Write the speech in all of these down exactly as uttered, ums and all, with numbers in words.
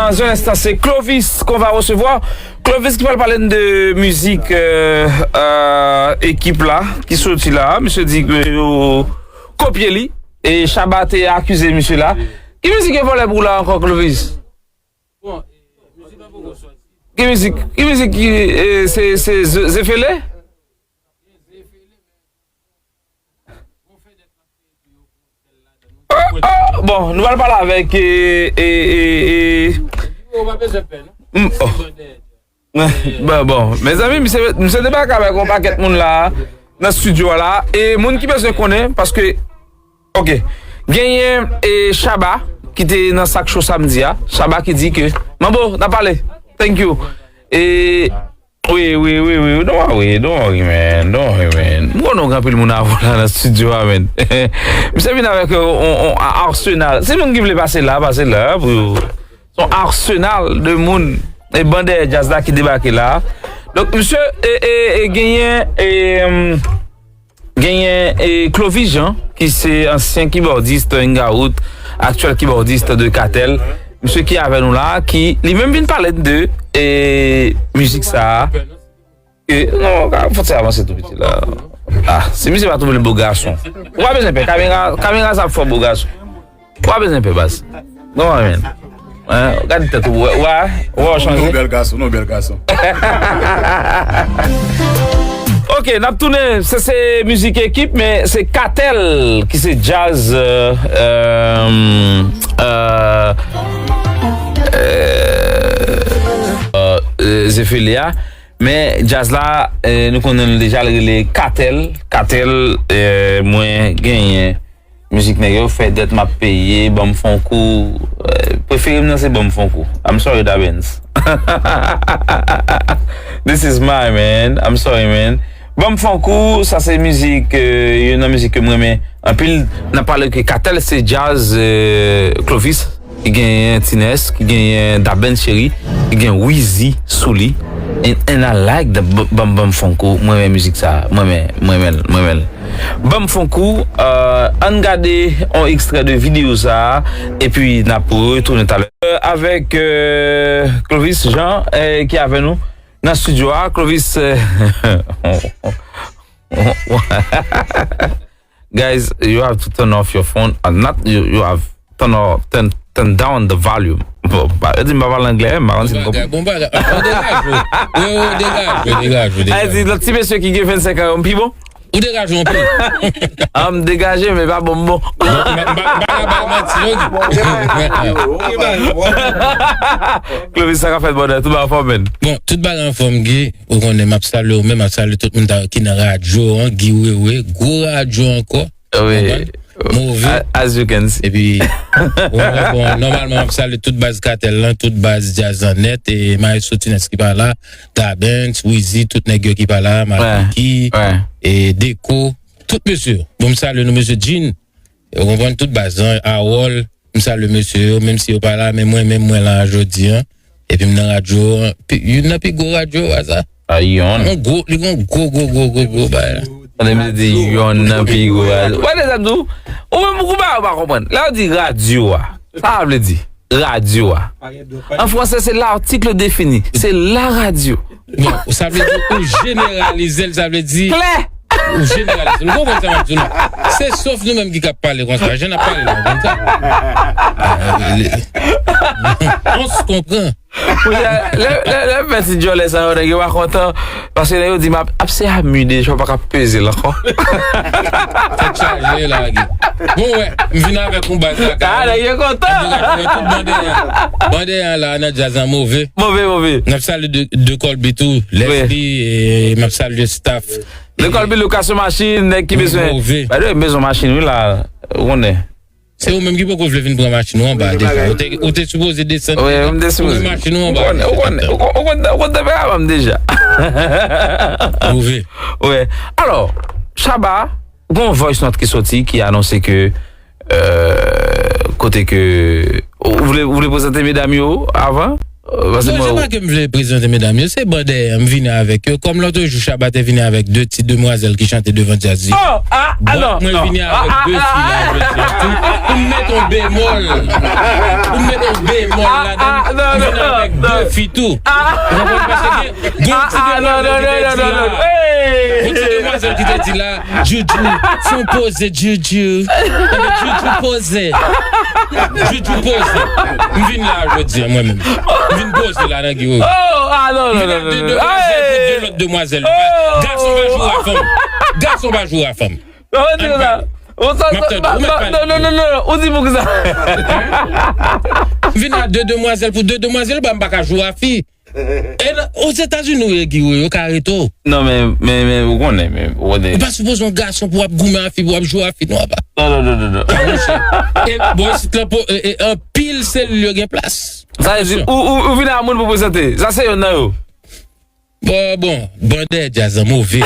Dans un instant, c'est Clovis qu'on va recevoir. Clovis ki pral pale n de mizik euh, euh, ekip la ki soti la. Misye di ke yo kopye li. E Shabba te akize misye la. Ki mizik e vòlè pou la ankò, Clovis? Ki mizik? Ki mizik ki eh, se se Ze- Zefele? Oh, oh, bon, nou pral pale avèk e, e, e, e, Ou pa bezwen pè non. Mm, oh. Bon, bon, mezanmi, misye misye debake avèk yon pakèt moun la nan estidyo a la. E moun ki bezwen konnen, paske ok, genyen e Shabba ki te nan sak cho samdi a. Shabba ki di ke Manbo, n ap pale. Thank you. E wi, wi, wi, wi, don't worry, don't worry, man, don't worry, man. M konnen w gen anpil moun avè w la nan estidyo a, man. Misye vin avèk yon yon- yon arsenal. Si moun ki vle pase la, pase la pou yo. Se yon arsenal de moun e ban dèyè djaz la ki debake la. Donk misye e, e, e genyen e, genyen e Clovis Jean ki se ansyen kibòdis Hangout, aktyèl kibòdis de Katèl. Misye ki avè nou la ki li menm vin pale de e, mizik sa a. E, non, ka fòt se avanse tou piti la. Ah, si misye pa twouve l bo gason. Ou pa bezwen pè, kamera, kamera sa ap fè w bo gason. Ou pa bezwen pè baz. Non, amen. Hein, gade tèt ou, wè, wè, wè, w chanje. Non, bèl gason, non, bèl gason. Ok, n ap tounen, se se mizik ekip, men se Katèl ki se djaz euh, euh, euh, euh, euh, Zefele a. Men djaz la, eh, nou konnen l deja, l rele Katèl. Katèl, eh, mwen genyen mizik nèg yo fè dèt m ap peye, ban m fè yon kou. Eh, prefere m nan se ban m fè yon kou. I'm sorry, Dabens. This is my man. I'm sorry, man. Ban m fè yon kou, sa se mizik, eh, youn nan mizik ke m renmen anpil. N ap pale ke Katèl se djaz eh, Clovis. Ki genyen Tines, ki genyen Daben Cheri, ki gen Wizi sou li. And, and I like the Bam Bam Fonko. Mwen renmen mizik sa. Mwen renmen, mwen renmen, mwen renmen. Bam Fonko, euh, ann gade yon ekstrè de videyo sa, epi n ap retounen talè. Euh, avèk euh, Clovis Jean euh, ki avè nou nan studio a. Clovis, euh, guys, you have to turn off your phone. Uh, not you, you have turn off, turn, turn down the volume. Bon, ba, yo di m pa pale anglè, m pa konn si m konprann. Bon bagay, bon bagay. Ou degaje w. Wi, wi, degaje w, degaje w, degaje w. Ay, di lòt ti mesye ki gen vennsenk an yo, m pi bon. Ou degaje w anpil. Ah, m degaje, men pa bon, m bon. M pa, m pa, m pa ka bay manti, non. Clovis, sa k ap fèt, brother? Tout bagay anfòm, man? Bon, tout bagay anfòm, Guy. Ou konnen, m ap salye w menm, m ap salye tout moun ta- ki nan radyo an, Guy Wewe, gwo radyo ankò. Wi. Move. A- As you can see. Epi, ou wè, bon, nòmalman, m ap salye tout baz Katèl lan, tout baz djaz lan nèt, e Maestro Tines ki pa la, Dabens, Wizi, tout nèg yo ki pa la, Mapiki, e Deko, tout mesye yo. Bon, m salye nou, mesye Jean, ou konprann, tout baz lan, Awòl, m salye mesye yo, menm si yo pa la, men mwen menm, mwen la jodi an. Epi m nan radyo, pi- youn nan pi gwo radyo a sa. A, yonn. Yon gwo, li gon gwo, gwo, gwo, gwo, gwo bagay la. Tande misye di yonn nan pi gwo radyo. Wè, de sa m di w, ou menm ou pa, ou pa konprann. Lè yo di radyo a, sa sa vle di? Radyo a. An fransè, se l'article défini. Se la radio. Bon, sa vle di ou jeneralize l, sa vle di klè. Ou jeneralize. Nou konprann sa m ap di w la. Se sof nou menm ki ka pale konsa. Jan n ap pale la, ou konn sa. On se konprann. Lè lè lè m fè ti djòlè sa yo, nèg yo pa kontan. Paske lè yo di m ap ap se ami deja, ou pa ka peze l ankò. Tèt chaje la, Guy. Bon, wè, m vin avèk yon baz la. Ah, nèg yo kontan. Tout bande an. Bande an la, nan djaz an move. Move, move. N ap salye de, de Colby tou, Leslie, e m ap salye staff. Lekòl bi lokasyon machin, nèg ki bezwen. Move. By the way, m bezwen machin wi la, ou konnen. Se ou menm ki poko vle vin pran machin ou anba deja. Ou te, ou te sipoze desann. Wi, m te sipoze. Ou gen machin ou anba. Ou konnen, ou konnen, ou konnen, ou konnen, ou konnen tanperaman m deja. Move. Wi. Alò, Shabba, gon voice note ki soti ki anonse ke euh, kote ke ou vle ou vle prezante medam yo avan? Paske non, mwen se pa ke m vle prezante medam yo, se ban dèyè m vini avèk yo. Kòm lòt jou, Shabba te vini avèk de ti demwazèl ki chante devan djaz li. Oh, ah, ah, non, mwen non. Vini avèk de fi la, jodi a tou. Pou m mete yon bemòl. Pou m mete yon bemòl ladan, m vini avèk de fi tou. Ou konprann? Paske gen, gen yon ti demwazèl ki te di la. Gen yon ti demwazèl ki te di la. Juju, fè yon poze, Juju. Juju poze. Juju poze. M vin la jodi a, mwen menm. M vin poze la nan Guy Wewe. Oh, ah, non, non, non, non, non. M vin ak de demwazèl pou de lòt demwazèl. Oh. Gason pa joure a fanm. Gason pa joure a fanm. Non, non, non. M ap tande, ou mèt pale. Non, non, non, non, non. Ou di pou kisa? M vin ak de demwazèl pou de demwazèl, ba m pa ka joure a fi. E nan, Ozetazini ou ye, Guy Wewe, yo ka rete w. Non, men, men, men, ou konnen, men, ou konnen. Ou pa sipoze yon gason pou w ap goumen a fi, pou w ap joure a fi, non, apa. Non, non, non, non, non. E, bon, isit lan, e, e, anpil selil yo gen plas. Sa vle di, ou, ou, ou vin a moun pou prezante. Sa se youn nan yo. Bon, bon, ban dèyè djaz lan, move.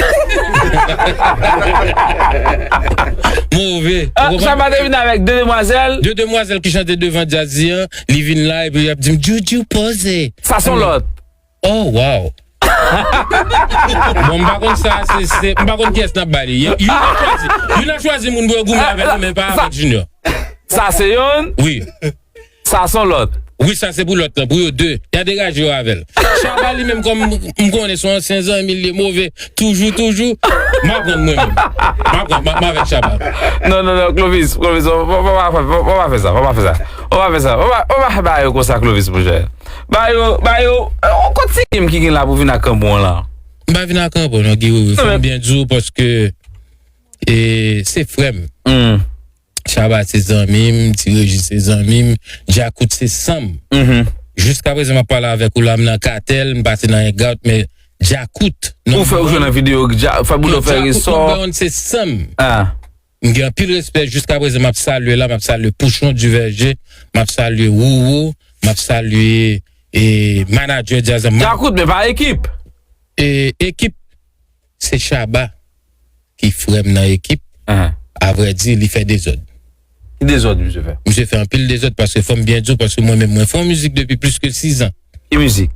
Move. Ah, ou konprann? Shabba te vin avèk de demwazèl. De demwazèl ki chante devan djaz li an. Li vin la, epi y ap di m, "Juju, poze." Sa se yon lòt. Oh, wow. Bon, m pa konn sa, se, se, m pa konn kiyès n ap ba li. Youn ap chwazi. Youn ap chwazi moun pou yo goumen avè l, men pa avèk Junior. Sa se youn. Wi. Sa se yon lòt. Wi, sa se pou lòt lan, pou yo de. Y a degaje yo avè l. Shabba li menm, kòm m konnen se yon ansyen zanmi l ye, move, toujou, toujou. M aprann mwen menm. M aprann, m, m avèk Shabba. Non, non, non, Clovis, Clovis, on, on, on va pas, on, on va pas faire ça, on va pas faire ça. On va pas faire ça. On va, on va ba yo konsa, Clovis, monchè. Ba yo, ba yo, euh, on kontinye m ki gen la pou vin ak kanpon an la. M pa vin ak kanpon, non, Guy Wewe, fò m byen di w, paske, e, se frè m. Hmm. Shabba se zanmi m, Ti Reji se zanmi m, Djakout se san m. Mhm. Jiska prezan, m ap pale avèk ou la, m nan Katèl, m pase nan Hangout, men Djakout, ou fè ou jwe nan videyo, Dja-, fè Boudo fè resò. Djakout number one se san m. Ah. M gen anpil respè, jiska prezan m ap salye la, m ap salye Pouchon Duverger, m ap salye Roro, m ap salye, e, manadjè djaz la. Djakout, men pa ekip. E, ekip, se Shabba ki frè m nan ekip. Ahan. Avrèdi, li fè dezòd. Ki dezòd misye fè? Misye fè anpil dezòd paske fò m byen di w, paske mwen menm, mwen fè yon mizik depi plis ke sizan. Ki mizik?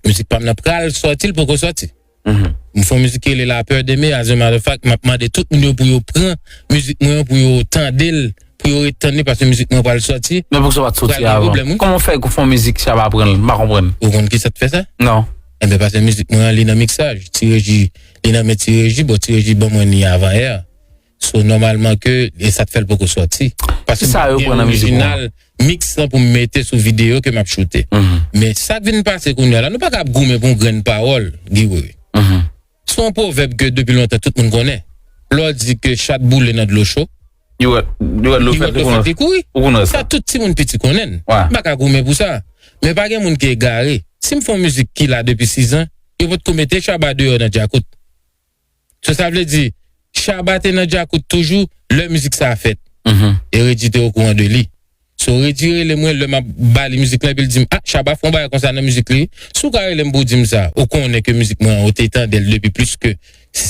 Mizik pa m nan pral sòti, l poko sòti. Mhm. M fè yon mizik ki rele La Peur d'aimer, as a matter of fact, m ap mande tout moun yo pou yo pran mizik mwen an, pou yo tande l, pou yo ret tann li, paske mizik mwen pral sòti. Men poukisa w pa t sòti avan? Kòman w fè pou fè yon mizik Shabba pran l? M pa konprann. Ou konn kisa k fè sa? Non. Enben, paske mizik mwen an, li nan miksaj. Ti Reji, li nan men Ti Reji, bon, Ti Reji ban mwen li avan yè. So, nòmalman ke, e sa k fè l poko sòti. Paske m pa t gen orijinal miks lan pou m mete sou videyo ke m ap choute. Mhm. Men sa k vin pase kounye a la, nou pa ka ap goumen pou yon grenn pawòl, Guy Wewe. Mhm. Se yon pwovèb ke depi lontan tout moun konnen. Lè w di ke chat boule nan dlo cho, li wè, li wè dlo fèt li kouri. Ou konnen sa. Sa tout timoun piti konnen l. M pa ka goumen pou sa. Men pa gen moun ki egare. Si m fè yon mizik ki la depi sizan, yo potko mete Shabba deyò nan Djakout. So, sa vle di, Shabba te nan Djakout toujou, lè mizik sa a fèt. Mhm. E Regi te okouran de li. So, Regi rele mwen, lè m ap ba li mizik lan, epi l di m, "Ah, Shabba fè yon bagay konsa nan mizik li." Si w ka rele m pou w di m sa, ou konnen ke mizik mwen an, ou te tande l depi plis ke,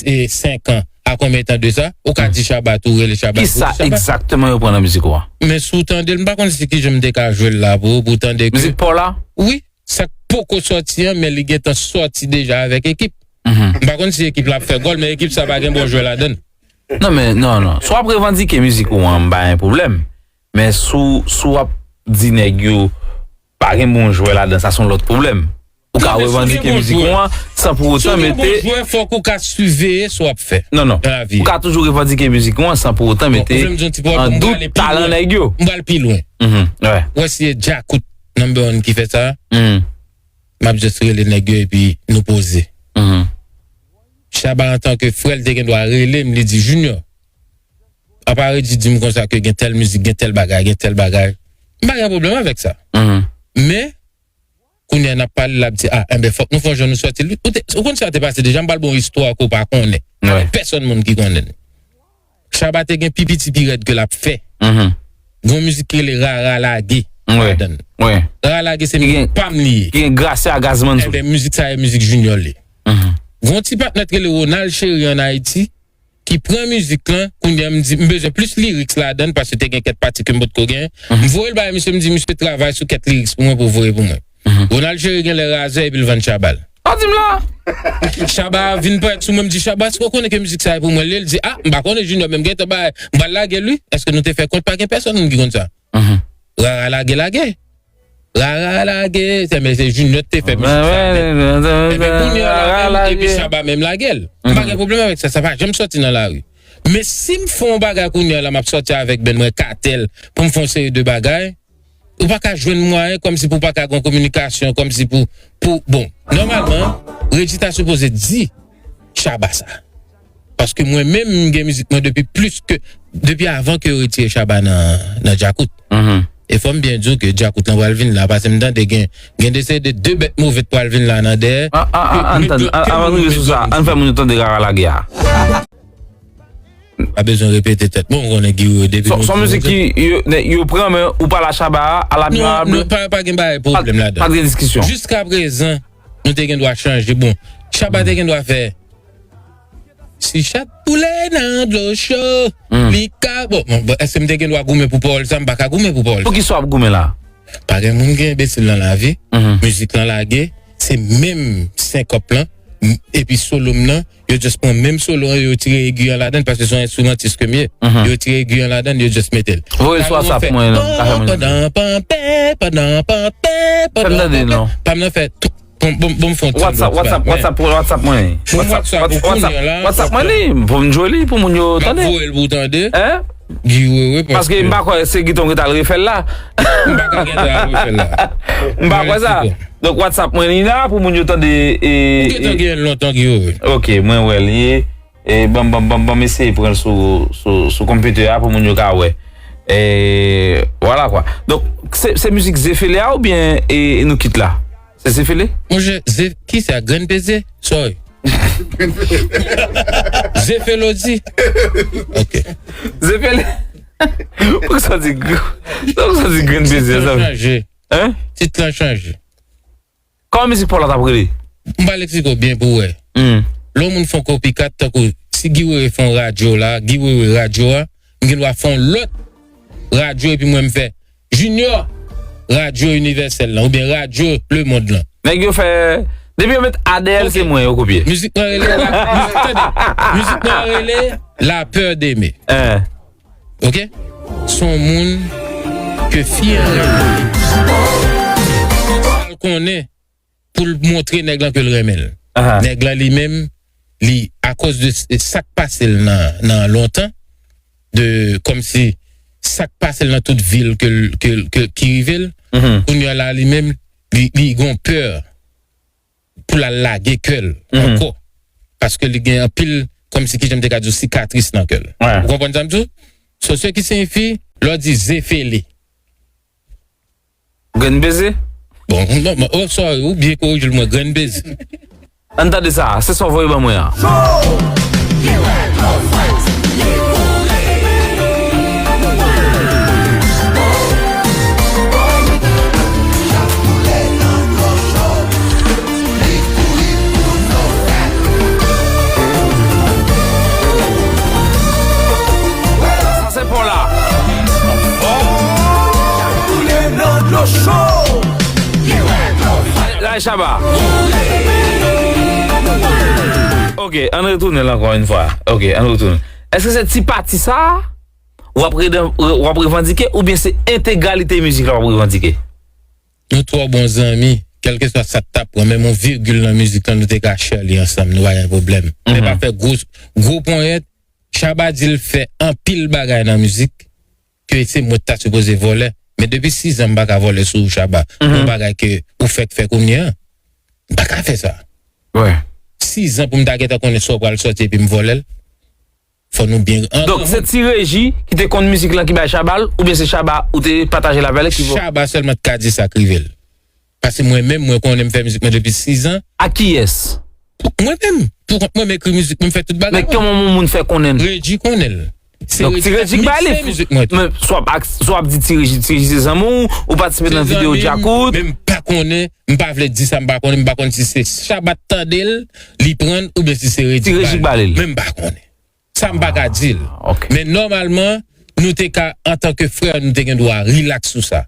e, senk an. A konbyen tan de sa? Ou ka di Shabba tou, rele Shabba tou, di Shabba. Kisa egzakteman yo pran nan mizik ou an? Men si w tande l, m pa konn si kijan m te ka jwe l la pou ou, pou w tande ke. Mizik pa w la? Wi. Sa k poko sòti an, men li gentan sòti deja avèk ekip. Mhm. M pa konn si ekip la ap fè gòl, men ekip sa pa gen bon jwè ladan l. Non, men, non, non. Si w ap revandike mizik ou an, m pa gen pwoblèm. Men si w, si w ap di nèg yo pa gen bon jwè ladan, sa se yon lòt pwoblèm. Ou ka revandike mizik ou an san pou otan mete. Si w gen bon jwè, fòk ou ka siveye sa w ap fè nan lavi. Non, non. Ou ka toujou revandike mizik ou an san pou otan mete an dout talan nèg yo. M pral pi lwen. Mhm, wè. Wè si e Djakout number one ki fè sa. Mhm. M ap just rele nèg yo epi nou poze. Mhm. Shabba antanke frè l te gen dwa rele m, li di, "Junior, apa Regi di m konsa ke gen tèl mizik, gen tèl bagay, gen tèl bagay." M pa gen pwoblèm avèk sa. Mhm. Men, kounye a n ap pale, l ap di, "Ah, enben, fòk nou fè yon jan nou sòti l." Ou te, ou konn sa te pase deja, m pral ba w yon istwa ke w pa konnen. Pa gen pèsòn moun ki konnen l. Shabba te gen pi piti, pi rèd ke l ap fè. Mhm. Gon mizik ki rele Rara Lage ladan l. Wi. Rara Lage se mizik pa m li ye. Ki gen Gracia Gazman sou li. Enben, mizik sa e mizik Junior li. Mhm. Gon ti patnè ki rele Ronald Chéry ann Ayiti, ki pran mizik lan, kounye a m di, m bezwen plis lyrics ladan l, paske te gen kèk pati ke m potko gen. Mhm. M voye l bay misye, m di, "Misye, travay sou kèk lyrics pou mwen, pou w voye pou mwen." Ronald Chéry genlè razè epi l vann Shabba l. Pa di m la. Shabba vin parèt sou mwen, m di, "Shabba, èske w konnen ke mizik sa a e pou mwen?" Li, li di, "Ah, m pa konnen, Junior, men m gentan bay, m pral lage l, wi. Èske nou te fè kont? Pa gen pèsonn moun ki konn sa." Rara lage, lage. Rara lage, se, men se Junior te fè mizik sa, men. Ebyen, kounye a, lage l, epi Shabba menm lage l. M pa gen pwoblèm avèk sa, sa pa janm sòti nan lari. Men si m fè yon bagay kounye a la, m ap sòti avèk band mwen Kartel pou m fè yon seri de bagay, ou pa ka jwenn mwayen kòmsi pou pa ka gen kominikasyon, kòmsi pou, pou, bon, nòmalman, Reggie ta sipoze di Shabba sa. Paske mwen menm, m gen mizik mwen depi plis ke, depi avan ke yo retire Shabba nan, nan Djakout. E fò m byen di w ke Djakout lan pral vin la, paske m tande gen, gen de seri de, de bèt move t pral vin la nan dèyè. An, an, an, an, tann, an, avan n rive sou sa, an fè moun yo tande Rara Lage a. Pa bezwen repete tèt mwen, ou konnen Guy Wewe depi. Son, son mizik ki, yo, yo pran, men ou pale a Shabba a, a la. Non, non, pa, pa gen bagay pwoblèm ladan. Pa gen diskisyon. Jiska prezan, nou te gen dwa chanje. Bon, Shabba te gen dwa fè, "Si chat boule nan dlo cho, li ka," bon, bon, bon, èske m te gen dwa goumen pou pawòl sa? M pa ka goumen pou pawòl sa. Poukisa w ap goumen la? Pa gen moun ki enbesil nan lavi. Mizik lan lage, se menm senkòp lan, m, epi solo m nan, yo just pran menm solo an, yo tire egi an ladan l, paske se yon enstrimantis ke m ye. Yo tire egi an ladan l, yo just mete l. Voye l sou WhatsApp mwen, non, ka fè mwen. Pandan panpè, pandan panpè, fè m tande, non. Pa m nan fè tout. Bon, bon, bon, fè yon ti WhatsApp, WhatsApp, WhatsApp, WhatsApp mwen. Pou WhatsApp, WhatsApp, WhatsApp mwen li, pou m jwe li, pou moun yo tande. Voye l pou w tande. Hein? Guy Wewe, paske m pa kwè se Guiton ki t al refè l la. M pa ka gentan al refè l la. M pa kwè sa. Donk, WhatsApp mwen li la pou moun yo tande, e, ou gentan gen l lontan, Guy Wewe. Ok, mwen wè l ye. E, ban m, ban m, ban m, ban m eseye pran l sou, sou, sou konpitè a pou moun yo ka wè. E, vwala kwa. Donk, se, se mizik Zefele a oubyen, e, nou kit la? Se Zefele? Monchè, Ze-, kisa? Grenn peze? Sorry. Zefelodi. Ok. Zefele. Poukisa w di gr-, poukisa w di grenn peze, zanmi? Tit lan chanje. Hein? Tit lan chanje. Kòman mizik pa w la t ap rele? M pral eksplike w byen pou w wè. Lè yon moun fè yon copycat, tankou si Guy Wewe fè yon radyo la, Guy Wewe radyo a, m gen dwa fè yon lòt radyo epi mwen m fè Junior, radyo inivèsèl lan, oubyen radyo lemonn lan. Nèg yo fè, depi yo met A D L, se mwen yo kopye. Mizik mwen rele la, mizik, tande, mizik mwen rele La Peur d'aimer. Ok? Se yon moun ke fi an renmen. Sa l konnen pou l montre nèg lan ke l renmen l. Nèg lan li menm, li, akoz de s-, sa k pase l nan, nan lontan, de, kòmsi sa k pase l nan tout vi l ke l, ke l, ke, ki rive l, kounye a la, li menm, li, li gon pè pou l al lage kè l ankò. Paske li gen anpil, kòmsi kijan m te ka di w, sikatris nan kè l. Ou konprann sa m di w? So, ce qui signifie, lè w di Zefele. Grenn beze? Bon, non, bon, oh, sorry, ou byen korije l, mwen, grenn beze. Ann tande sa, se sa w voye ban mwen an. Sa se pa w la. Anfòm. Koule nan dlo cho. Lage Shabba. Ok, ann retounen l ankò yon fwa. Ok, ann retounen. Èske se ti pati sa a w ap redan-, w ap revandike oubyen se entegralite mizik la w ap revandike? Nou twò bon zanmi. Kèlkeswa sa k ta pran, menm yon vigil nan mizik lan, nou te ka share li ansanm, nou pa gen pwoblèm. Men pa fè gwo, gwo ponyèt. Shabba di l fè anpil bagay nan mizik, ke se mwen ki ta sipoze vòlè. Men depi sis an, m pa ka vòlè sou ou, Shabba. Yon bagay ke ou fèk fè kounye a. M pa ka fè sa. Sis an pou m ta gentan konnen sa w pral sòti epi m vòlè l. Fò nou byen an. Donk, se Ti Reji ki te konn mizik lan ki bay Shabba l, oubyen se Shabba ou te pataje l avè l ki vò? Shabba sèlman t ka di sa k rive l. Paske mwen menm, mwen konnen m fè mizik mwen depi sis an. Ak kiyès? Pou mwen menm. Pou kont mwen, m ekri mizik mwen, m fè tout bagay mwen. Men kòman yon moun fè konnen l? Reggie konnen l. Se Donk, Ti Reggie ki bay li. Mizik mwen tou. Men, swa w ap, swa w ap di Ti Reggie, Ti Reggie se zanmi w, ou patisipe nan videyo Djakout. Men m pa konnen, m pa vle di sa m pa konnen, m pa konn si se Shabba t tande l, li pran l, oubyen si se Reggie ki ba li l. Ti Reggie ki ba li l. Men m pa konnen. Sa m pa ka di l. Ah, ok. Men nòmalman, nou te ka, antanke frè, nou te gen dwa rilaks sou sa.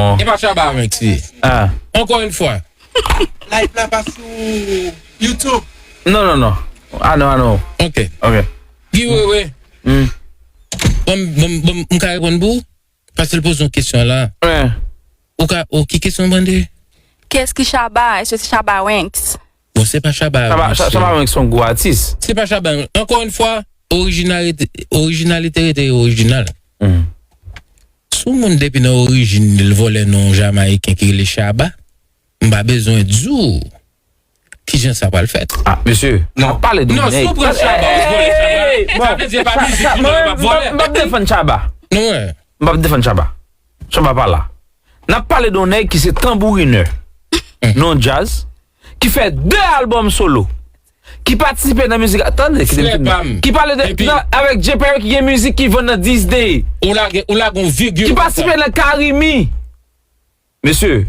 non. E pa Shabba menm ki. Ah. Encore une fois. Live la pa sou YouTube. Non, non, non. Ah non, ah non. Ok. Ok. Guy Wewe. Hmm. Bon, bon, bon, m ka reponn pou ou? Paske l poze yon kesyon la. Wi. Ou ka, ou ki kesyon w mande? Kiyès ki Shabba? Èske se Shabba Ranks? Bon, se pa Shabba Ranks. Shabba, Sha-, Shabba Ranks se yon gwo atis. Se pa Shabba Ranks. Ankò yon fwa, orijinalite, orijinalite rete orijinal. Hmm. Si yon moun depi nan orijin li, l vòlè non yon Jamayiken ki rele Shabba, m pa bezwen di w kijan sa pral fèt. Ah, mesye, non, n ap pale de yon nèg. Non, si w pran Shabba, w vòlè Shabba. Sa vle di se pa mizik li vòlè, l ap vòlè. M p ap defann Shabba. Non, wi. M p ap defann Shabba. Shabba pa la. N ap pale de yon nèg ki se tanbourinè nan yon djaz, ki fè de albòm solo, ki patisipe nan mizik, tande, kite m fini. Ki pale de, nan, avèk Jay Perry ki gen mizik ki vann nan dis day. Ou lage, ou lage yon vigil konsa. Ki patisipe nan Carimi. Mesye,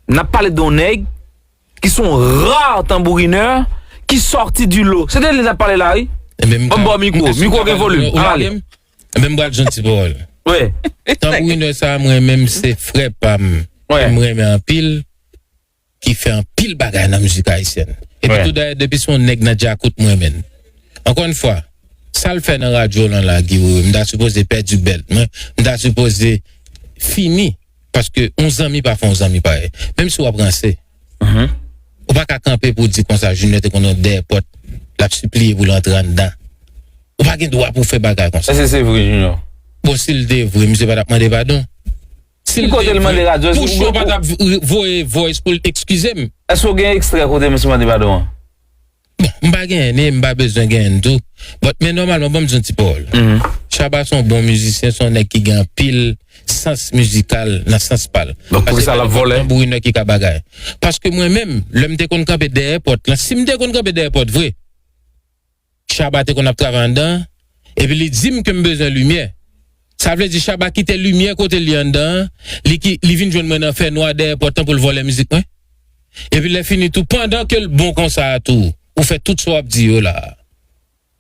n ap pale de yon nèg ki se yon rare tanbourinè ki sorti du lot. Se de li n ap pale la, wi. Ban m ba w mikwo, mikwo gen volim, pale. Enben, m pral di yon ti pawòl. Wi. Tanbourinè sa a, mwen menm, se frè pa m. Wi. Ke m renmen anpil, ki fè anpil bagay nan mizik ayisyèn. Epi tou dayè, depi se yon nèg nan djakout m renmen l. Ankò yon fwa, sa l fè nan radyo lan la, Guy Wewe, m ta sipoze pèdi bèlt mwen, m ta sipoze fini, paske yon zanmi pa fè yon zanmi parèy. Menm si w ap ranse, ou pa ka kanpe pou w di konsa, Junior te konn nan dèyè pòt, l ap sipliye pou l antre anndan. Ou pa gen dwa pou w fè bagay konsa. Èske se vre, Junior? Bon, si l te vre, misye pa t ap mande padon. Si l te vre, Pouchon pa t ap v-, voye voice pou l ekskize m. Èske w gen ekstrè kote misye mande padon an? Bon, m pa genyen li, m pa bezwen genyen l tou. But, men nòmalman, ban m di yon ti pawòl. Shabba se yon bon mizisyen, se yon nèg ki gen anpil sans mizikal nan sans pa l. Donk, poukisa l ap vòlè? Tanbourinè ki ka bagay. Paske mwen menm, lè m te konn kanpe dèyè pòt lan, si m te konn kanpe dèyè pòt vre, Shabba te konn ap travay anndan, epi li di m ke m bezwen limyè. Sa vle di Shabba kite limyè kote l ye anndan an, li ki, li vin jwenn mwen nan fènwa dèyè pòt lan pou l vòlè mizik mwen. Epi lè fini tou, pandan ke l bon konsa a tou, ou fè tout sa w ap di yo la a.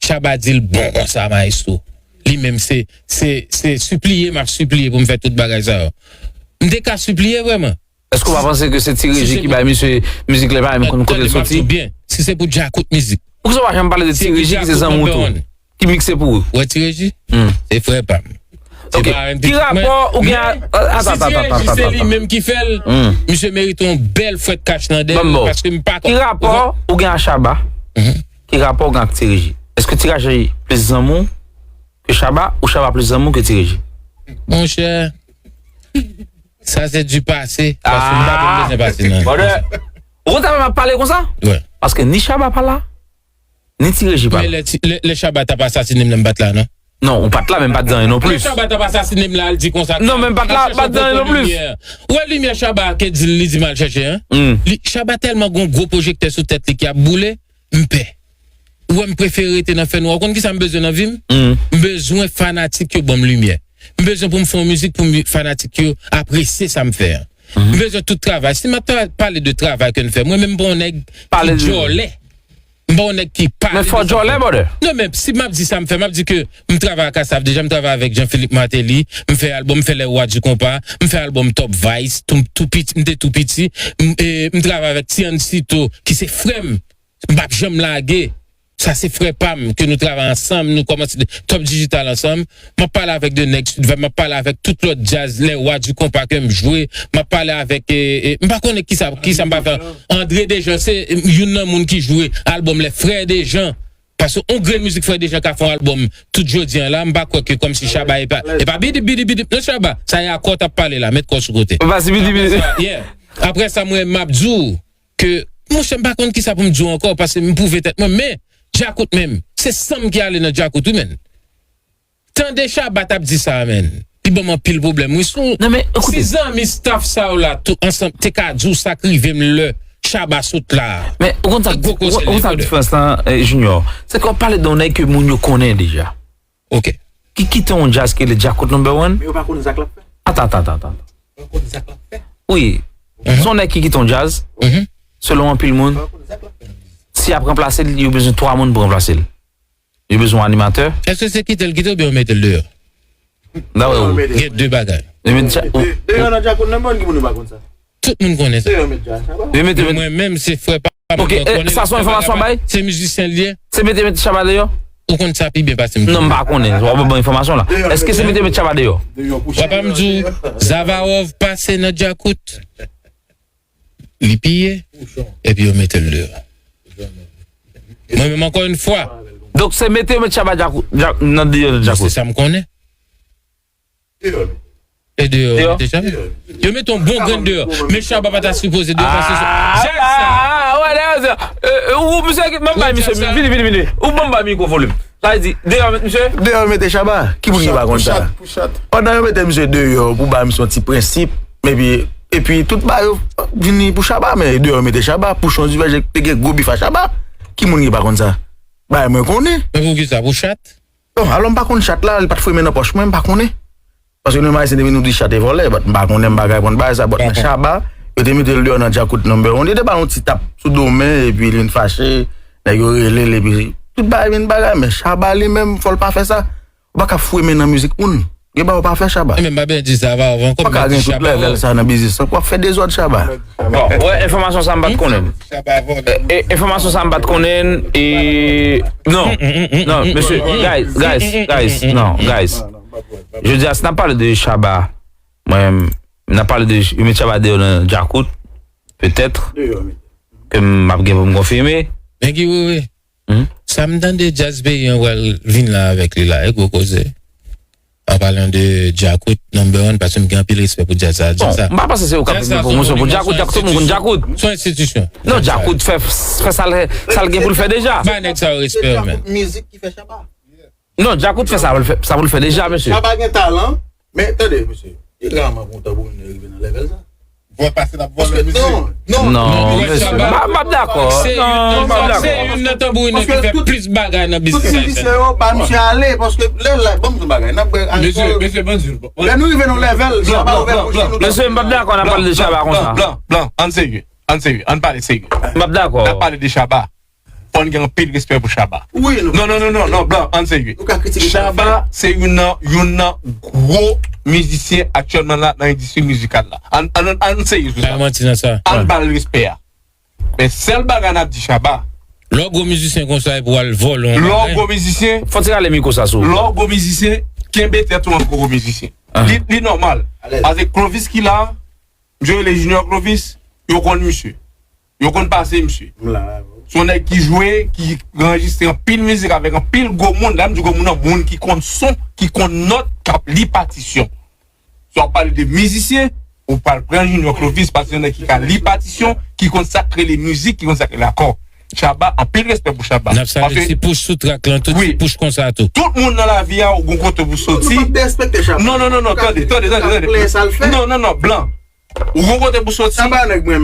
Shabba di l bon konsa, maestro. Li menm se, se, se sipliye m ap sipliye pou m fè tout bagay sa yo. M te ka sipliye vrèman? Èske w pa panse ke se Ti Reji ki bay misye mizik la, pa menm konn kote l soti? Tande, m ap di w byen, si se pou djakout mizik. Poukisa w pa janm pale de Ti Reji ki se zanmi w tou? Ki mikse pou ou? Wè Ti Reji? Se frè pa m. Ok. Ki rapò ou gen a, atann, atann, atann, atann. Si Ti Reji se li menm ki fè l, misye merite yon bèl fwèt kach nan dèyè l, paske m pa konn. Ki rapò ou gen a Shabba? Ki rapò ou gen ak Ti Reji? Èske Ti Reji plis zanmi w ke Shabba, ou Shabba plis zanmi w ke Ti Reji? Monchè, sa se du passé, paske m pa konn bezwen pase nan. Brother, ou konn sa fè m ap pale konsa? Wi. Paske ni Shabba pa la, ni Ti Reji pa la. Men lè Ti, lè, lè Shabba t ap asasinen m, lè m pa t la, non? Non, ou pa t la, men m pa t di anyen non plis. Lè Shabba t ap asasinen m la, al di konsa. Non, men m pa t la, pa t di anyen non plis. Ou wè limyè Shabba ke di l, li di m al chèche, en? Li, Shabba tèlman gon gwo pwojektè sou tèt li ki ap boule, m pè. Ou wè m prefere rete nan fènwa. Ou konn kisa m bezwen nan vi m? M bezwen fanatik yo ban m limyè. M bezwen pou m fè yon mizik pou mi- fanatik yo apresye sa m fè an. M bezwen tout travay. Si m ap tra- pale de travay ke n fè, mwen menm m pa yon nèg ki djòlè. M pa yon nèg ki pale de sa m fè. Men fò djòlè, brother. Non, men si m ap di sa m fè, m ap di ke m travay ak Asaph deja, m travay avèk Jean Philippe Martelly, m fè albòm, m fè Les Rois du Compas, m fè albòm Top Vice, tou, tou piti, m te tou piti, m, e, m travay avèk Tiancito, ki se frè m, m p ap janm lage. Sa se frè pa m, ke nou travay ansanm, nou kòmanse de Top Digital ansanm. M ap pale avèk de nèg Sud Vibe, m ap pale avèk tout lòt djaz, Les Rois du Compas ke m jwe, m ap pale avèk, e, e, m pa konnen kisa, kisa m pa fè. André Dejean, se youn nan moun ki jwe albòm Les Frères Dejean. Paske on grenn mizik Frè Dejean ka fè on albòm tout jodi an la, m pa kwè ke kòmsi Shabba e pa, e pa bidi, bidi, bidi, non Shabba, sa e akò t ap pale la, met kò sou kote. Pase bidi, bidi. Apre sa, yeah. Apre sa, mwen, m ap di w, ke, monchè, m pa konn kisa pou m di w ankò, paske m pwouve tèt mwen, men, Djakout menm, se san m ki ale nan Djakout, wi, menn. Tande Shabba t ap di sa, menn. Li ban m anpil pwoblèm, wi. Si, si zanmi staff sa yo la, tout ansanm, te ka di w sa k rive m lè Shabba sot la. Men, ou konn sa, ou konn sa k diferans lan, eh, Junior? Se ke w pale de yon nèg ke moun yo konnen deja. Ok. Ki kite yon djaz ki rele Djakout number one. Men yo pa konn sa k l ap fè. Atan, atan, atan, atan. Yo konn sa k l ap fè. Wi. Se yon nèg ki kite yon djaz. Selon anpil moun, si y ap ranplase l, yo bezwen twa moun pou ranplase l. Yo bezwen yon animatè. Èske se kite l kite oubyen yo mete l deyò? Dapre ou? Gen de bagay. Yo mete Dja- Deyò nan Djakout number one, ki moun yo pa konn sa? Tout moun konnen sa. Yo mete, yo mete. Mwen menm, se frè pa m. Ok, mwen konnen sa se yon enfòmasyon bay? Se mizisyen l ye. Se mete, mete Shabba deyò? Ou konn sa pi byen pase m. Non, m pa konnen. W ap ban enfòmasyon la. Èske se mete, mete Shabba deyò? W ap ban m di w, Zavarov pase nan Djakout. Li piye. Epi yo mete l deyò. Mwen menm, ankò yon fwa. Donk, se mete, mete Shabba Djakout, Dja- nan deyò Djakout. Se sa m konnen. E deyò, yo mete Shabba. Yo mete yon bon grenn deyò. Men Shabba pa ta sipoze deyò paske se djaz sa. Ah, wè, dayè, ou, misye, ban m bay misye, vini, vini, vini. Ou ban m bay mikwo volim. Sa vle di, deyò, met misye. Deyò, yo mete Shabba. Ki moun ki pa konn sa? Pandan yo mete misye deyò pou bay misye yon ti prensip, epi, epi tout bagay yo vini pou Shabba, men deyò, yo mete Shabba. Pouchon Divèje te gen gwo bif a Shabba. Ki moun ki pa konn sa? Bay mwen konnen. Men poukisa? Pou chat? Bon, alò m pa konn chat la, li pa t fouye men nan pòch mwen, m pa konnen. Paske nou Ayisyen depi nou di chat e vòlè, but m pa konnen, m pa ka reponn bagay sa, but men Shabba, yo te mete l deyò nan Djakout number one, yo te ba l yon ti tap sou do men, epi li vin fache, nèg yo rele l, epi tout bagay vin bagay, men Shabba li menm, fò l pa fè sa. Ou pa ka fouye men nan mizik moun. Gen bagay ou pa fè Shabba. E men m pa byen di sa, va, avan kòm m ap di Shabba. Ou pa ka gen tout lèvèl sa nan biznis lan, w ap fè dezòd Shabba. Bon, wè, enfòmasyon sa m pa t konnen. E, enfòmasyon sa m pa t konnen, e, non, non, mesye, guys, guys, guys, non, guys. Jodi a, si n ap pale de Shabba, mwen, n ap pale de, yo met Shabba deyò nan Djakout, petèt, ke m ap gen pou m konfime. Men ki wi, wi. Sa m tande djaz peyi an pral vin la avèk li la, e gwo koze. An palan de Djakout, number one, paske m gen anpil respè pou djaz sa, djaz sa. Bon, m pa panse se ou k ap vin gen pwomosyon pou Djakout, Djakout, tout moun konn Djakout. Se yon enstitisyon. Non, Djakout fè, fè sa l, sa l gen pou l fè deja. Ba nèg sa yo respè yo, men. Mizik ki fè Shabba. Non, Djakout fè sa pou l fè, sa pou l fè deja, mesye. Shabba gen talan, men tande, mesye, e raman pou yon tanbourinè rive nan lèvèl sa. Vòlè pase n ap vòlè mizik. Non, non, non, mesye. M pa, m pa dakò. Non, m pa dakò. Se youn nan tanbourinè ki fè plis bagay nan biznis ayisyen. Tout mizisyen yo ba misye ale, paske lè, lè, ban m di yon bagay, n ap bwè alkòl. Mesye, mesye, ban m di w. Lè nou rive nan yon lèvèl, Shabba ouvè bouch li, nou... Mesye, m p ap dakò n ap pale de Shabba konsa. Blan, blan, blan, ann serye, ann serye, ann pale serye. M p ap dakò. N ap pale de Shabba. Fò n gen anpil respè pou Shabba. Non, non, non, non, non, blan, ann serye. Shabba se youn nan, youn nan gwo mizisyen aktyèlman la nan endistri mizikal la. Ann, ann, ann serye sou sa. Pa manti nan sa. Ann ba l respè a. Men sèl bagay n ap di Shabba. Lè w gwo mizisyen konsa epi w al vòlè yon bagay. Lè w gwo mizisyen. Fò ti rale mikwo sa sou ou. Lè w gwo mizisyen, kenbe tèt ou an gwo mizisyen. Li, li nòmal. Paske Clovis ki la, misye rele Junior Clovis, yo konn misye. Yo konn pase misye. Se yon nèg ki jwe, ki anrejistre anpil mizik avèk anpil gwo moun. Lè m di gwo moun nan, moun ki konn son, ki konn nòt, k ap li patisyon. Si w ap pale de mizisyen, ou pral pran Junior Clovis, paske se yon nèg ki ka li patisyon, ki konn sa k rele mizik, ki konn sa k rele akò. Shabba, anpil respè pou Shabba. N ap salye Ti Pouch sou track lan tou, Ti Pouch konsa tou. Tout moun nan lavi a, ou gon kote pou soti. Non, non, non, non, tande, tande, tande, tande. Non, non, non, blan. Ou gon kote pou soti,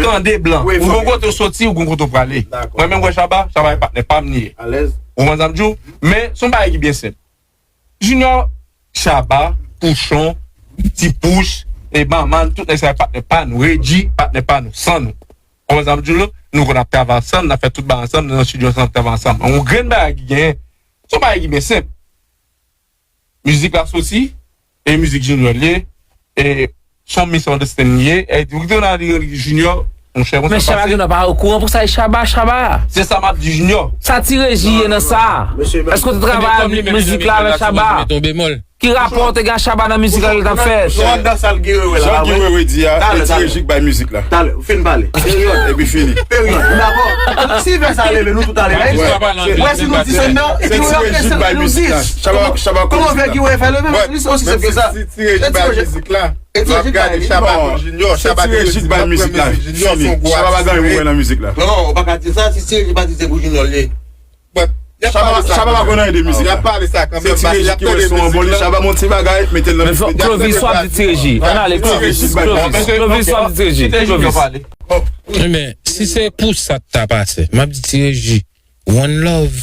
tande blan. Ou gon kote ou soti, ou gon kote ou prale. Mwen menm wè Shabba, Shabba e patnè pa m li ye. Ou konprann sa m di w? Men, se yon bagay ki byen senp. Junior, Shabba, Pouchon, Ti Pouch, e Manman, tout nèg sa yo patnè pa nou. Reggie, patnè pa nou, san nou. Konprann sa m di w la? Nou konn ap travay ansanm, n ap fè tout bagay ansanm, nou nan estidyo ansanm, n ap travay ansanm. Yon grenn bagay ki genyen, se yon bagay ki byen senp. Mizik la soti, e mizik Junior li ye, e se yon misunderstanding li ye, e di w ki te nan Junior, monchè, konsa pase. Men Shabba Junior pa okouran pou sa, e Shabba, Shabba. Se sa m ap di Junior. Sa Ti Reji ye nan sa? Èske w te travay mizik la avèk Shabba? Ki rapò w te gen ak Shabba nan mizik la ke l t ap fè? Jan Guy Wewe di a, e Ti Reji k bay mizik la. Talè, ou fin pale. Peryòd. Epi fini. Peryòd. Nou dakò? Si fè sa leve, nou tout ale. Wè si nou disann nan, se Ti Reji k bay mizik la. Shabba, Shabba. Kòman fè Guy Wewe fè leve? Li se osi senp ke sa. Si Ti Reji bay mizik la, nou ap gade Shabba pou Junior. Se Ti Reji k bay mizik la. Fini. Shabba pa gen anyen pou wè nan mizik la. Non, ou pa ka di sa, si Ti Reji pa di se pou Junior li ye. Shabba, Shabba pa konn anyen de mizik la. Y ap pale sa kanmenm. Se Ti Reji ki wè son an bon, li Shabba monte bagay, mete l nan mizik. Men fò Clovis w ap di Ti Reji. Ann ale, Clovis, Clovis, Clovis w ap di Ti Reji. Clovis. Men, si se pou sa k ta pase, m ap di Ti Reji, one love.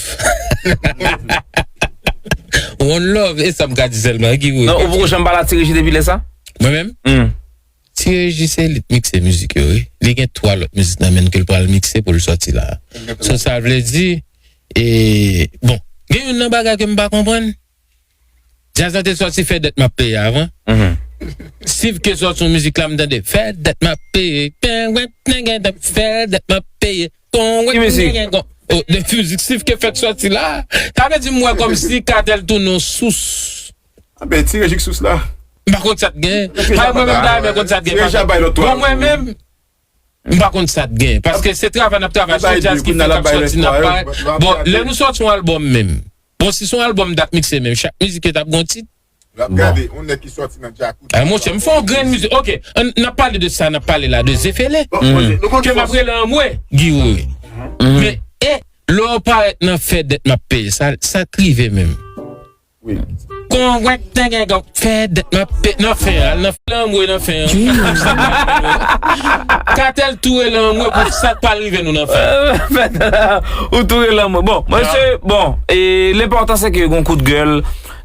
One love, e sa m ka di sèlman, Guy Wewe. Non, ou poko janm pale a Ti Reji depi lè sa? Mwen menm? Hmm. Ti Reji se li t mikse mizik yo, wi. Li gen twa lòt mizik nan men l ke l pral mikse pou l sòti la. So, sa vle di, e, bon, gen youn nan bagay ke m pa konprann. Djaz la te sòti Fè dèt m ap peye avan. Steve ke sòti yon mizik la, m tande Fè dèt m ap peye. Fè dèt m ap peye. Ki mizik? Oh, de mizik Steve ke fèk sòti la. Sa vle di m wè kòmsi Kartel tounen yon sous. Anben, Ti Reji k sous la. M pa konn sa t gen. Mwen menm ta renmen konn sa t gen. Bon, mwen menm, m pa konn sa t gen. Paske se travay n ap travay, se yon djaz ki fèk ap sòti, n ap bay. Bon, lè nou sòti yon albòm menm. Bon, si se yon albòm dat mikse menm, chak mizik yo t ap gon tit. L ap gade, yon nèg ki sòti nan djacuzzi. Ah, monchè, m fè yon grenn mizik. Ok, n ap pale de sa, n ap pale la de Zefele. Ke m ap rele anmwe, Guy Wewe. Men, e, lè w parèt nan Fè dèt m ap peye, sa, sa k rive menm? Wi. Konwèt tengengong, fè dèt m ap peye. Nan fen an, nan fen an, mwen nan fen an. Kartel tou rele anmwe pou sa k pral rive nou nan fen an. Ou tou rele anmwe. Bon, mesye, bon, e, lenpòtan se ke gon kout gèl,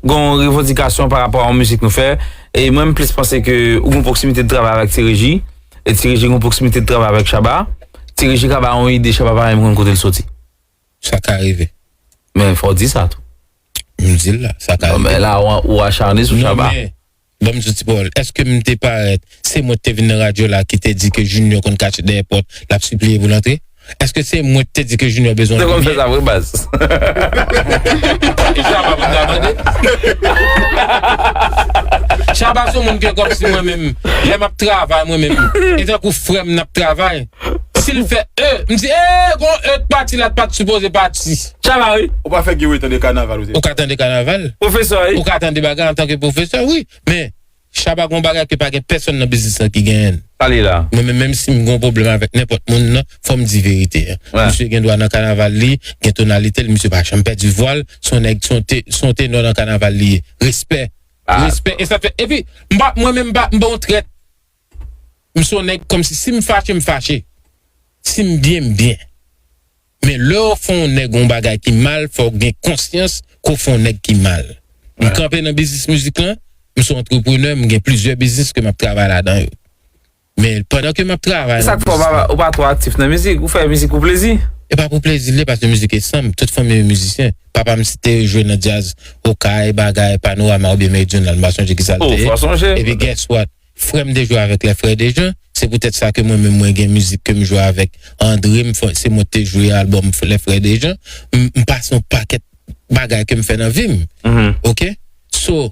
gon revandikasyon pa rapò a yon mizik nou fè. E mwen, m plis panse ke ou gon pwoksimite de travay avèk Ti Reji. E Ti Reji gon pwoksimite de travay avèk Shabba. Ti Reji ka ba yon ide, Shabba pa menm konn kote l soti. Sa ka rive. Men fò w di sa tou. M di l la, sa ka rive. Non, men la, ou, ou acharne sou Shabba. Non, men, ban m di w ti pawòl. Èske m te parèt, se mwen ki te vin nan radyo la ki te di ke Junior konn kache dèyè pòt, l ap sipliye pou l antre? Èske se mwen ki te di ke Junior bezwen antre byen? Se konn fè sa vre, baz. E Shabba pou m ta mande? Shabba se yon moun ke kòmsi mwen menm, lè m ap travay mwen menm, e tankou frè m n ap travay. Si l fè e, m di, e, gon e t pati la, t pa t sipoze pati. Shabba, wi. Ou pa fè Guy Wewe tande kanaval, ou se? Ou ka tande kanaval. Pwofesè, wi. Ou ka tande bagay antanke pwofesè, wi. Men, Shabba gon bagay ke pa gen pèsonn nan biznis lan ki genyen l. Pale la. Mwen menm, menm si m gon pwoblèm avèk nenpòt moun nan, fò m di verite an. Wi. Misye gen dwa nan kanaval li, gen tonalite l, misye pa janm pèdi vwa l, se yon nèg, se yon te-, se yon tenò nan kanaval li ye. Respè. Ah. Respè. E sa fè, epi, m pa, mwen menm, m pa, m pa yon trèt. M se yon nèg kòmsi, si m fache, m fache. Si m byen, m byen. Men lè w fè yon nèg yon bagay ki mal, fò w gen konsyans ke w fè yon nèg ki mal. M kanpe nan biznis mizik lan, m se yon antreprenè, m gen plizyè biznis ke m ap travay ladan yo. Men pandan ke m ap travay nan biznis lan. Se sa k fè w pa, ou pa twò aktif nan mizik, ou fè mizik pou plezi? E pa pou plezi l ye, paske mizik e san m, tout fanmi m mizisyen. Papa m te jwe nan djaz, okay, bagay, Panorama oubyen Meridional, m pa sonje kisa l te ye. Oh, fò sonje. Epi guess what? Frè m te jwe avèk Les Frères Dejean. Se poutèt sa ke mwen menm mwen gen mizik ke m jwe avèk André, m fè, se mwen ki te jwe albòm Les Frères Dejean. M, m pase yon pakèt bagay ke m fè nan vi m. Mhm. Oke? So,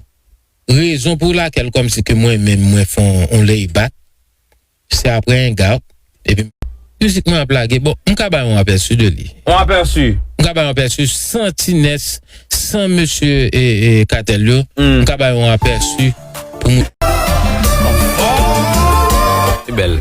rezon pou lakèl kòmsi ke mwen menm mwen fè yon, yon layback, se apre Hangout, epi mizik mwen ap lage. Bon, m ka ba yon apèsi de li. Yon apèsi. M ka ba yon apèsi san T-Ness, san mesye e, e Kartel yo. Hmm. M ka ba yon apèsi pou moun. Se bèl.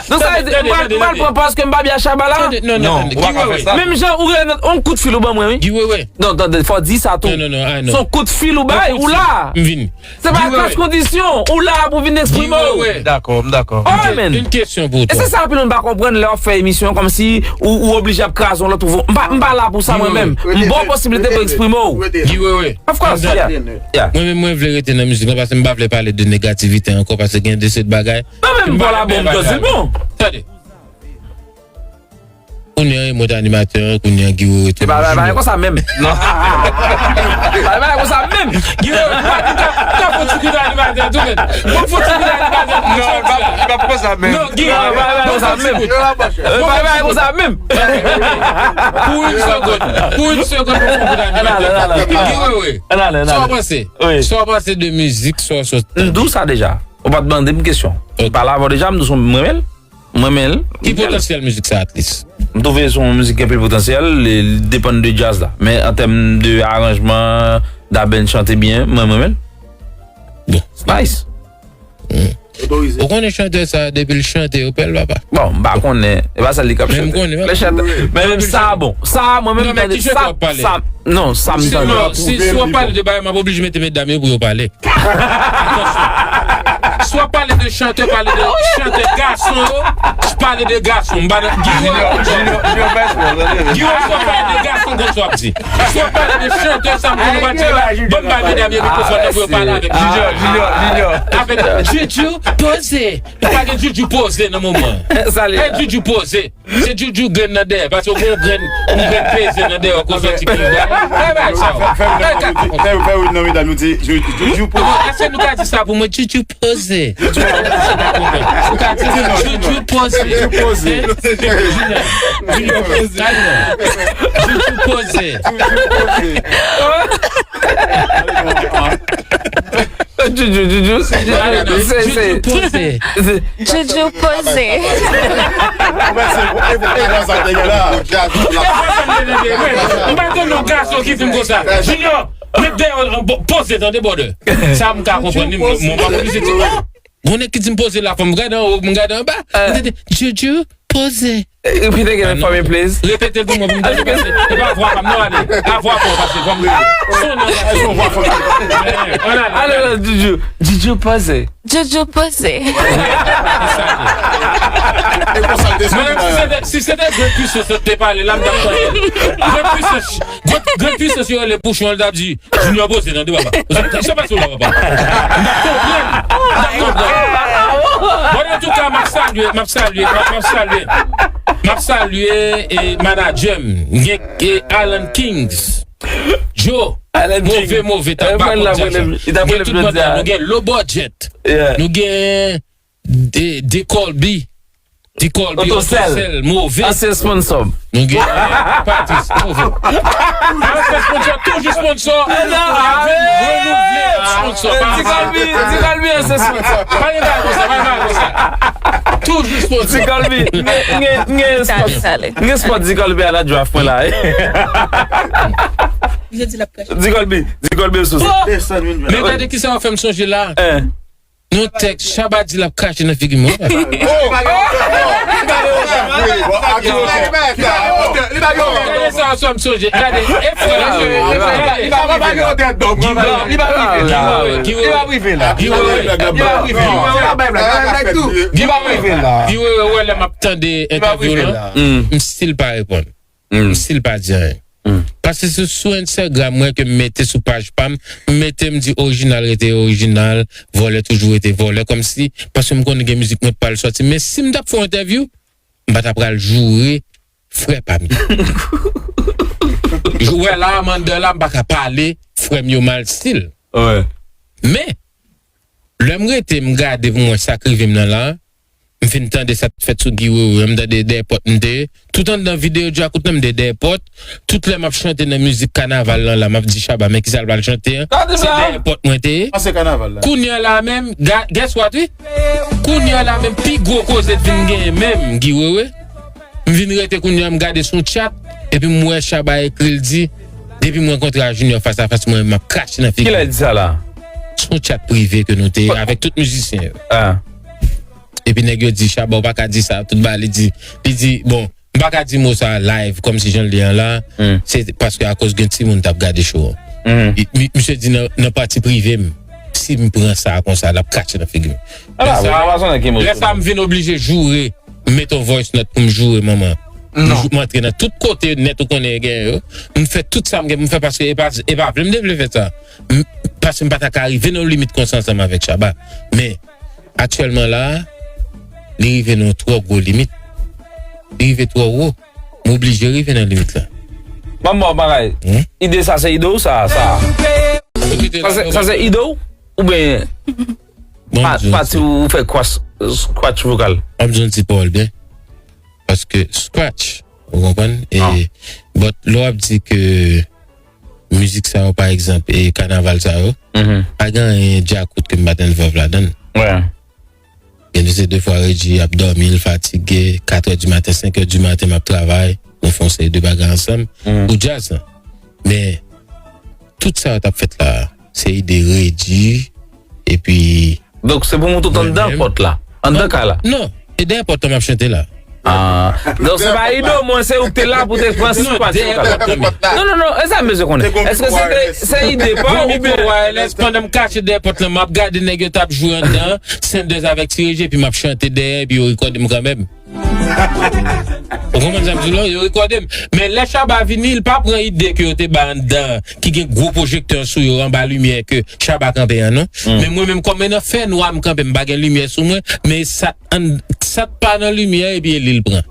Donk sa vle di, m pral, m pral pran pòz ke m pa byen a Shabba la. Tande, non, non, tande. Guy Wewe. Menm jan ou rele yon kout fil ou ban mwen, wi. Guy Wewe. Non, tande, fò di sa tou. Non, non, non, ah, non. Se yon kout fil ou bay, ou la. M vini. Se pa klas kondisyon, ou la pou vin eksprime w. Dakò, m dakò. Yon kesyon pou ou. E se sa anpil moun pa konprann lè w ap fè emisyon, kòmsi ou, ou oblije ap kraze yon lòt pou. M pa, m pa la pou sa mwen menm. M ba w posiblite pou eksprime w. Guy Wewe. Of course, yeah. Mwen menm, mwen vle rete nan mizik lan, paske m pa vle pale de negativite ankò, paske gen de sèt bagay. Mwen menm, m pa la bon, m di l bon. Tande. Kounye a, e mwen t animatè an, kounye a, Guy Wewe tou. E pa, pa, pa, konsa menm. Non. Pa, pa, konsa menm. Guy Wewe, m pa, m ka, m ka fè ti kout animatè tou, men. Bon, fè ti kout animatè tou. Non, pa, pa, pa, konsa menm. Non, Guy Wewe, pa, pa, konsa menm. Pa, pa, konsa menm. Pou yon segonn. Pou yon segonn, pou yon kout animatè. Guy Wewe, sa w panse? Sa w panse de mizik, sa w sot? M di w sa deja. Ou pa t mande m kesyon. M pale avè w deja, m di w se yon m renmen l. Mwen renmen l. Ki potansyèl mizik sa, at least? M twouve se yon mizik ki gen anpil potansyèl, li, li depann de djaz la. Men an tèm de aranjman, Dabèn chante byen, mwen, mwen renmen l. Bon. Nice. Ou konnen chantè sa, depi l chante, yo pè l, papa. Bon, m pa konnen. E pa sa li k ap chante. Men m konnen, men. Lè chante, men menm sa, bon. Sa, mwen menm, non, men ki chantè w ap pale? Sa, non, sa m tande. Si, si w ap pale de bagay, m ap oblije mete medam yo pou yo pale. Atansyon. Si w ap pale de chantè, pale de chantè gason yo, pale de gason. M pa nan Guy Wewe. Guy Wewe, si w ap pale de gason, konn sa w ap di. Si w ap pale de chantè, sa m konn w ap di la, ban m bay medam yo mikwofòn nan pou yo pale avèk Junior, Junior, Junior. Avèk Juju poze. Nou pa gen Juju poze nan moman. Hey, Juju poze. Se Juju grenn nan dèyè, paske w gen yon grenn, yon grenn peze nan dèyè w, kou soti pi byen. Fè, fè, fè, fè, fè, fè, fè, fè, non, medam, nou di, Ju-, Ju-, Juju poze. Èske nou ka di sa pou mwen? Juju poze. Ou ka di Juju poze. Juju poze. Juju poze. Juju poze. Juju, Juju, se, se, se, Juju poze. Juju poze. M pa konn yon gason ki di m konsa. Junior, met dèyè w, poze, tande, brother. Sa m ka konprann li, m, m pa konn li se ti. Gon nèg ki di m poze la, fò m gade anwo, m gade anba. M te di, Juju, poze. Repete again for me, please. Repete l pou mwen, pou m tande, paske e pa vwa pa m non, ale. A vwa pa w pase, fò m sonnen anba. Ale, ale, Juju. Juju poze. Juju poze. Mwen menm, si se te, si se te Grand Puissance te pale la, m t ap tande. Grand Puissance, Grand, Grand Puissance yo rele Pouchon, l t ap di, Junior poze, tande, papa. Sa, sa pase w la, papa. M t ap konprann. M t ap konprann. Bon, antouka, m ap salye, m ap salye, m ap, m ap salye, m ap salye, e, manadjè m. M gen, e, Alan Kings. Joe, move, move, tabako, djaz. Nou gen tout bann, nou gen Low Budget. Nou gen De, De Colby. De Colby, Otosèl, move. Ansyen sponsò m. Nou gen, eh, Patrice, move. Ansyen sponsò, toujou sponsò. Renouvle sponsò. De Colby, De Colby, ansyen sponsò. Pa gen bagay konsa, pa gen bagay konsa. Toujou sponsò. De Colby, m gen, m gen, m gen spot, m gen spot De Colby a nan draft mwen la. De Colby, De Colby sou. Men gade kisa w fè m sonje la. Yon tèks, Shabba di l ap krache nan figi m. Li pa gen otè. Li pa gen otè. Gade sa, sa m sonje. Gade, e frè, li pa gen otè. Li pa rive la. Li pa rive la. Li pa rive la. Li pa rive la. Guy Wewe, wè lè m ap tande entèvyou lan, m still pa reponn. M still pa di anyen. Paske se sou Instagram mwen ke m mete sou paj pa m, m mete m di orijinal rete orijinal, vòlè toujou rete vòlè, kòmsi, paske m konnen gen mizik mwen pa pral sòti. Men si m t ap fè yon entèvyou, m pa ta pral joure frè pa m yo. Ou wè la, Amanda la, m pa ka pale frè m yo mal still. Men, lè m rete, m gade pou m wè sa k rive m nan la, m fin tande sa t fèt sou Guy Wewe, m tande dèyè pòt m te ye. Tout anndan videyo Djakout lan, m te dèyè pòt. Tout lè m ap chante nan mizik kanaval lan la, m ap di Shabba, men kisa l pral chante an? Se dèyè pòt mwen te ye. Kounye a la menm, ga-, guess what, wi? Kounye a la menm, pi gwo koze t vin genyen menm, Guy Wewe. M vin rete kounye a, m gade sou yon chat, epi m wè Shabba ekri, l di, depi m rankontre a Junior fas a fas, mwen, m ap krache nan figi l. Kilè l di sa la? Sou yon chat prive ke nou te ye avèk tout mizisyen yo. Epi nèg yo di, Shabba, ou pa ka di sa, tout bagay, li di, li di, bon, m pa ka di mo sa live, kòmsi jan l ye an la, se paske akoz gen timoun t ap gade show an. Li, mi-, misye di nan, nan pati prive m, si m pran sa konsa, l ap krache nan figi m. Lè sa, lè sa, m vin oblije joure, m mete yon voice note pou m joure manman. M jou-, m antre nan tout kote nèt ou konnen genyen yo. M fè tout sa m gen pou m fè paske e pa, e pa vle m te vle fè sa. M, paske m pa ta ka rive nan yon limit konsa ansanm avèk Shabba. Men, aktyèlman la, li rive nan yon twò gwo limit. Li rive twò wo. M oblije rive nan limit la. Ban m ba w bagay. Ide sa se ide w sa, sa? Sa se, sa se ide w? Oubyen pa-, pati ou fè kwas-, scratch vokal? M ap di yon ti pawòl byen. Paske scratch, ou konprann? E, but lè w ap di ke mizik sa yo, pa egzanp, e kanaval sa yo, pa gen anyen Djakout ke m pa t envolve ladan l. Gen de se de fwa Regi ap dòmi, l fatige, katrè di maten, senkè di maten m ap travay, nou fè yon seri de bagay ansanm pou djaz lan. Men, tout sa yo t ap fèt la, se ide Regi, epi Donk, se pou moutre w t anndan pòt la, anndan kay la. Non, e dèyè pòt la m ap chante la. Ah, donk se pa ide w, mwen, se ou k te la pou te pran sou pati vokal la. Non, non, non, e sa m bezwen konnen. Èske se te, se ide pa w oubyen? Pandan m kache dèyè pòt la, m ap gade nèg yo t ap jwe anndan, Sanders avèk Ti Reji, epi m ap chante dèyè, epi yo rekòde m kanmenm. Ou konprann sa m di w la? Yo rekòde m. Men lè Shabba vini, li pa pran ide ke yo te bay anndan, ki gen gwo pwojektè sou yo, anba limyè ke Shabba kanpe an, non. Men mwen menm, kòm nan fènwa m kanpe, m pa gen limyè sou mwen, men sa, sa t pa nan limyè, epi e li l pran.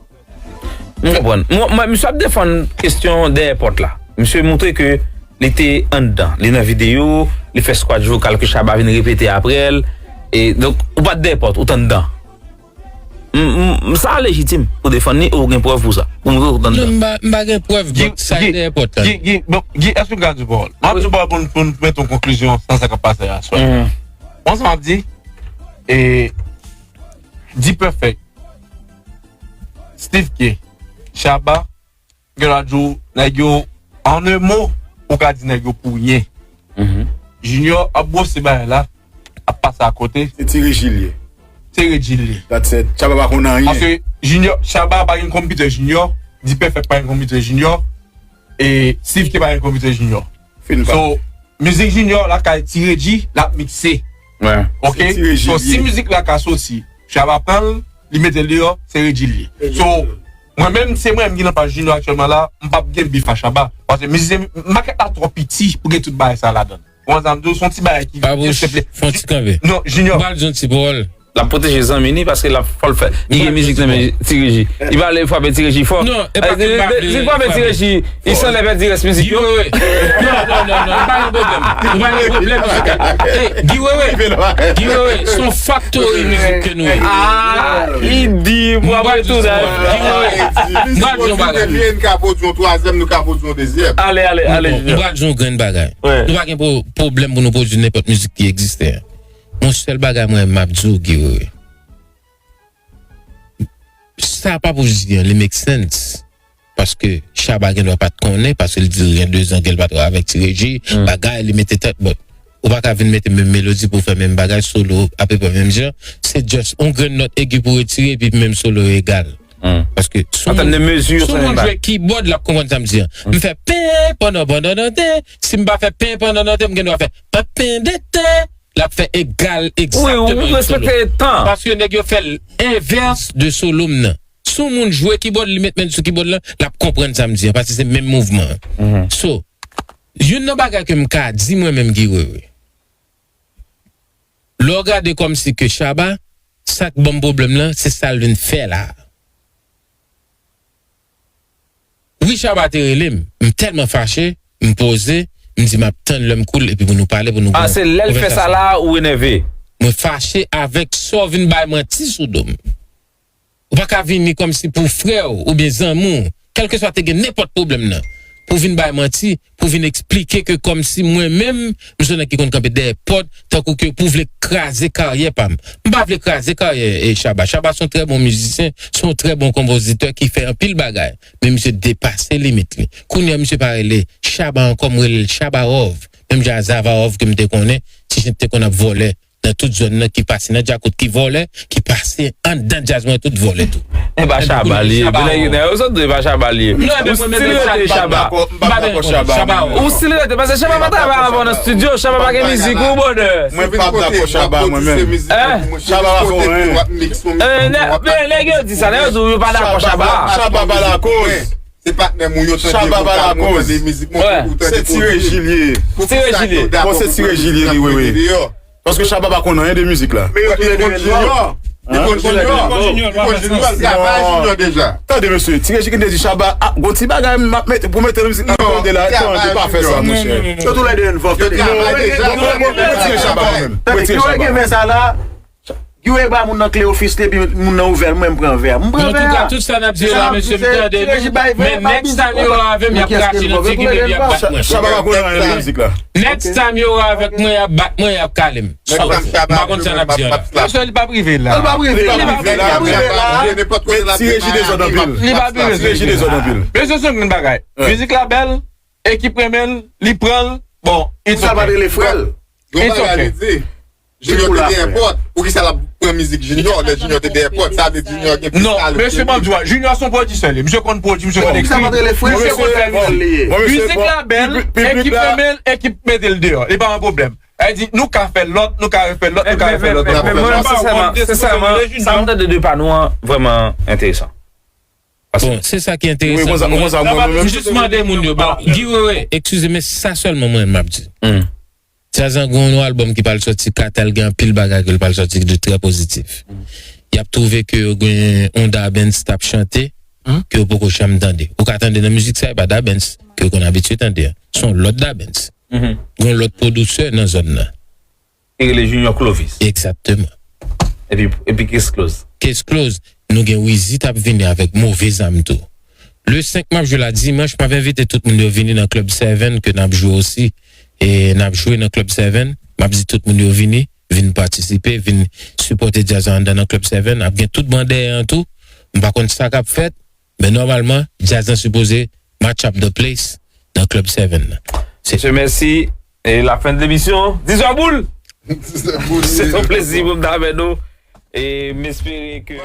M konprann. Mwen, mwen, misye ap defann kesyon dèyè pòt la. Misye montre ke li te anndan. Li nan videyo, li fè scratch vokal ke Shabba vin repete apre l. E donk, ou pa t dèyè pòt, ou t anndan. M, m, m, sa lejitim pou defann li, ou gen prèv pou sa? Pou montre ou t anndan. Non, m pa, m pa gen prèv, but sa e dèyè pòt la. Guy, Guy, bon, Guy, èske m ka di w pawòl? M ap di w pawòl pou n, pou n mete yon konklizyon nan sa k ap pase a aswè. Bon, sa m ap di, e, D-Perfect, Steve K, Shabba, gen dwa di w, nèg yo, en un mot, ou ka di nèg yo pou ryen. Junior ap bwose bagay la, ap pase akote. Se Ti Reji l ye. Se Reji l ye. That's it. Shabba pa konn anyen. Paske Junior, Shabba pa gen konpitè Junior, D-Perfect pa gen konpitè Junior, e Steve K pa gen konpitè Junior. Fin pa. So, mizik Junior lakay Ti Reji, l ap mikse. Ok? So, si mizik la ka soti, Shabba pran l, li mete l deyò, se Reji l ye. So, mwen menm, se mwen menm ki nan paj Junior aktyèlman la, m p ap gen bif a Shabba. Paske mizisyen, makèt la twò piti pou gen tout bagay sa ladan l. Ou konprann sa m di w? Se yon ti bagay ki, ki senp. Fè yon ti kanpe. Non, Junior. M pral di yon ti pawòl. L ap pwoteje zanmi li paske l ap fè l fè. Li gen mizik nan men Ti Reji. Li pa vle frape Ti Reji fò. Non, e pa ke l pa vle frape. Si l frape Ti Reji, li sanlè pèdi rès mizik yo. Guy Wewe. Non, non, non, non, nou pa gen pwoblèm. Nou pa gen pwoblèm mizikal. Ey, Guy Wewe. Guy Wewe, se yon faktori mizik ke nou ye. Ah, li di pou apre tou la. Guy Wewe. M pral di yon bagay. Depi n ka pwodui yon twazyèm, nou ka pwodui yon dezyèm. Ale, ale, ale, Junior. M pral di yon grenn bagay. Nou pa gen pwo-, pwoblèm pou nou pwodui nenpòt mizik ki egziste. Yon sèl bagay mwen m ap di w, Guy Wewe. Sa Papoose di an, li make sense. Paske Shabba gen dwa pa t konnen, paske l di gen de zan ke l pa travay avèk Ti Reji, bagay, li mete tèt, but ou pa ka vin mete menm melodi pou fè menm bagay, solo apeprè menm jan. Se just yon grenn nòt egi pou retire, epi menm solo yo egal. Paske sou moun, sou moun jwe keyboard, l ap konprann sa m di an. M fè pen pandan, pandan, pandan, si m pa fè pen pandan, pandan, m gen dwa fè pa pen de ten. L ap fè egal egzakteman yon solo. Paske nèg yo fè l envès de solo m nan. Si yon moun jwe kibòd, li met men sou kibòd lan, l ap konprann sa m di an, paske se menm mouvman an. So, youn nan bagay ke m ka di mwen menm Guy Wewe, lè w gade kòmsi ke Shabba, sa k ban m pwoblèm lan, se sa l vin fè la a. Wi, Shabba te rele m. M tèlman fache, m poze, m di m ap tann lè m cool epi pou nou pale, pou nou... Ah, se lè l fè sa la ou enève? Mwen fache avèk sa w vin bay manti sou do m. Ou pa ka vini kòmsi pou frè w oubyen zanmi w, kèlkeswa te gen nenpòt pwoblèm nan, pou vin bay manti, pou vin eksplike ke kòmsi mwen menm, m se yon nèg ki konn kanpe dèyè pòt, tankou ke pou vle kraze karyè pa m. M pa vle kraze karyè, e, Shabba. Shabba se yon trè bon mizisyen, se yon trè bon konpozitè ki fè anpil bagay. Men misye depase limit li. Kounye a, misye pa rele Shabba ankò, m rele l Shabarov. Menm jan a Zavarov ke m te konnen, ti jen te konn ap vòlè nan tout zòn nan, ki pase nan djakout, ki vòlè, ki pase anndan djaz mwen, tout vòlè tou. E pa Shabba li ye. Pou nèg yo sot di e pa Shabba li ye. Non, men mwen menm Shabba. M pa dakò, m pa dakò Shabba. Ou still rete, paske Shabba pa travay avè w nan estidyo, Shabba pa gen mizik ou, brother. Mwen pa dakò Shabba, mwen menm. Shabba pa fè anyen. Eh, nè-, men nèg yo di sa, nèg yo di yo pa dakò Shabba. Shabba pa lakoz. Se patnè m ou yo tande, Shabba pa lakoz. Se Ti Reji li ye. Ti Reji li ye. Bon, se Ti Reji li ye, wi, wi. Paske Shabba pa konn anyen de mizik la. Men yo tou lè de Junior. Li konn Junior. Li konn Junior. Li travay Junior deja. Tande, mesye, Ti Reji ki te di Shabba, ah, gon ti bagay m ap mete, pou mete nan mizik la, tande la, tande, pa fè sa, monchè. Yo tou lè de yon fòk. Yo travay deja. Mwen retire Shabba mwen menm. Mwen retire Shabba. Guy Wewe ba moun nan kle ofis li, epi moun nan ouvè l, mwen m pran vè a. M pran vè a. Antouka, tout sa n ap di yo la, mesye, m tande nou. Men next time yo wè avè m, y ap krache nan figi m epi y ap bat mwen. Shabba pa konn anyen nan mizik la. Next time yo wè avèk mwen, y ap bat mwen, y ap kale m. So, m pa konn sa n ap di an la. Mesye, li p ap rive la. Li p ap rive la. Ti Reji dezòd anpil. Li p ap rive. Ti Reji dezòd anpil. Mesye, se yon grenn bagay. Mizik la bèl, ekip renmen l, li pran l. Bon, it's okay. Sa pa rele frè l. Gon bagay li di, Junior te dèyè pòt. Poukisa l ap pran mizik Junior lè Junior te dèyè pòt? Sa vle di Junior gen plis talent ke li. Non, mesye, ban m di w, Junior se yon pwodiktè li. Misye konn pwodui, misye konn ekri. Misye konn fè mizik. Mizik la bèl, ekip renmen l, ekip mete l deyò. Li pa yon pwoblèm. Sa vle di, nou ka fè lòt, nou ka refè lòt, nou ka refè lòt. Men, men, men, mwen, sensèman, sensèman, sa m tande de pa nou an vrèman enteresan. Bon, se sa ki enteresan pou mwen. M jis mande moun yo, bon, Guy Wewe, eskize, men sa sèlman mwen m ap di. Djaz lan gen yon album ki pral sòti, Kartel gen anpil bagay ke l pral sòti ki de trè pozitif. Y ap twouve ke yo gen yon Da Benz t ap chante, ke yo poko janm tande. Ou ka tande nan mizik sa, e pa Da Benz ke yo konn abitye tande a. Se yon lòt Da Benz. Gen yon lòt pwodiktè nan zòn nan. Ki rele Junior Clovis. Egzakteman. Epi, epi Case Close. Case Close, nou gen Wizi t ap vini avèk Move Zam tou. Le senk m ap jwe la, dimanch, m ap envite tout moun yo vini nan Club Seven ke n ap jwe osi. E n ap jwe nan Club Seven. M ap di tout moun yo vini, vin patisipe, vin sipòte djaz la anndan nan Club Seven. Ap gen tout ban dèyè an tou. M pa konn sa k ap fèt, men nòmalman, djaz lan sipoze match up the place nan Club Seven nan. Se... Mesye, mèsi. E la fen de lemisyon. Dizwa boul! Dizwa boul, wi. Se yon plezi pou m t avè nou. E m espere ke